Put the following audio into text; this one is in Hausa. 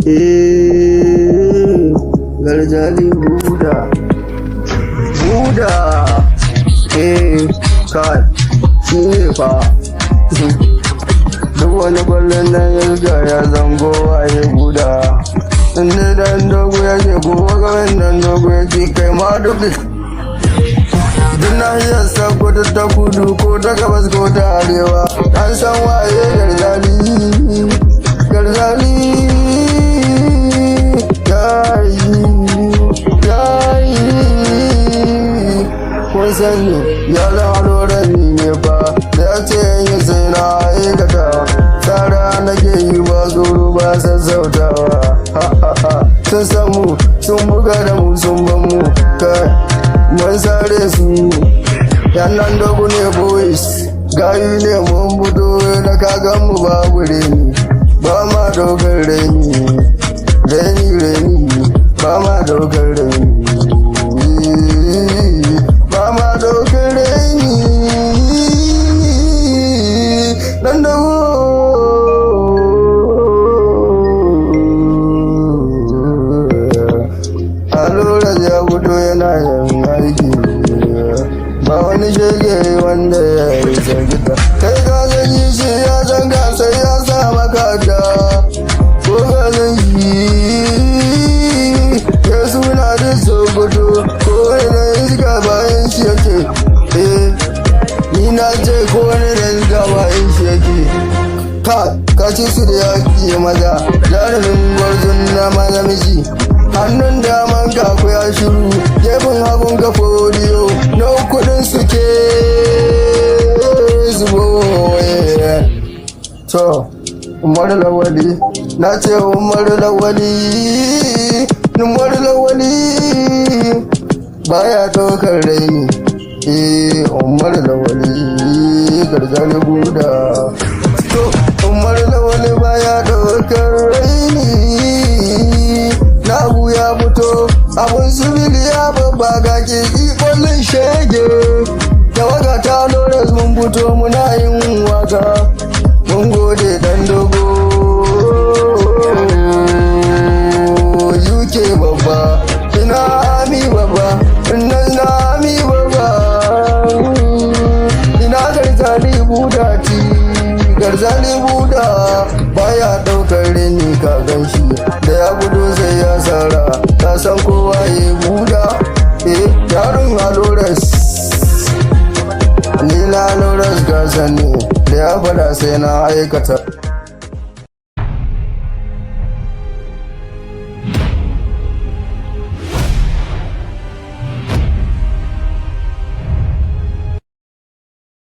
Eh, Garzali Buda. Buda. Eh, kai, shi ne fa. Duk wani kwallon nan ya riga ya zango waye Buda. Inda dan dogo yake, gobe gaban dan dogo yake, kai ma duk. Duk nahiyar Sokoto, ta kudu ko ta gabas ko ta arewa, an san waye Garzali. Garzali. Yayi, yayi. Kun sani, ya zama ni ne fa, da ya ce yi sai na aikata. Tsara nake yi, ba tsoro ba sassautawa. Sun samu, sun buga da mu, sun ban mu kai, mun sare su. Yannan dogo ne, boys, gayu ne, mun fito da kagan mu babu reni, ba ma daukar reni, reni, reni, ba ma daukar reni, ba ma daukar reni. Dan dogo alura ya fito yana yin aiki, ba wani shege wanda ya yi sarkita. Kai ka san shi, ya san ka, sai ya sa maka da ko ka san shi ya suna da Sokoto, ko wani da iska bayan shi yake. Eh, ni na ce ko wani da iska bayan shi yake. Ka ci su da yaki maza, jarumin gwarzon na maza miji. Hannun daman ka ya shiru, gefen hagun ka fodiyo na kudin suke zubo. To, Umar Lawali, na ce Umar Lawali, Umar Lawali baya ɗaukar raini. Eh, Umar Lawali, Garzali Buda. To, Umar Lawali baya ɗaukar raini. Nabu ya fito, abun subili ya babba ga kiki kwallon shege. Tawaga ta Lores, mun fito muna yin waka. Mun gode, dan dogo. UK babba, ina ami babba, ina ami babba. Ina Garzali Buda ti, Garzali Buda baya daukar reni, ka ganshi da ya gudu sai ya sara, ka san kowa ya buda. Eh, yaron Alores, Lila Alores, ka sani da ya fada sai na aikata.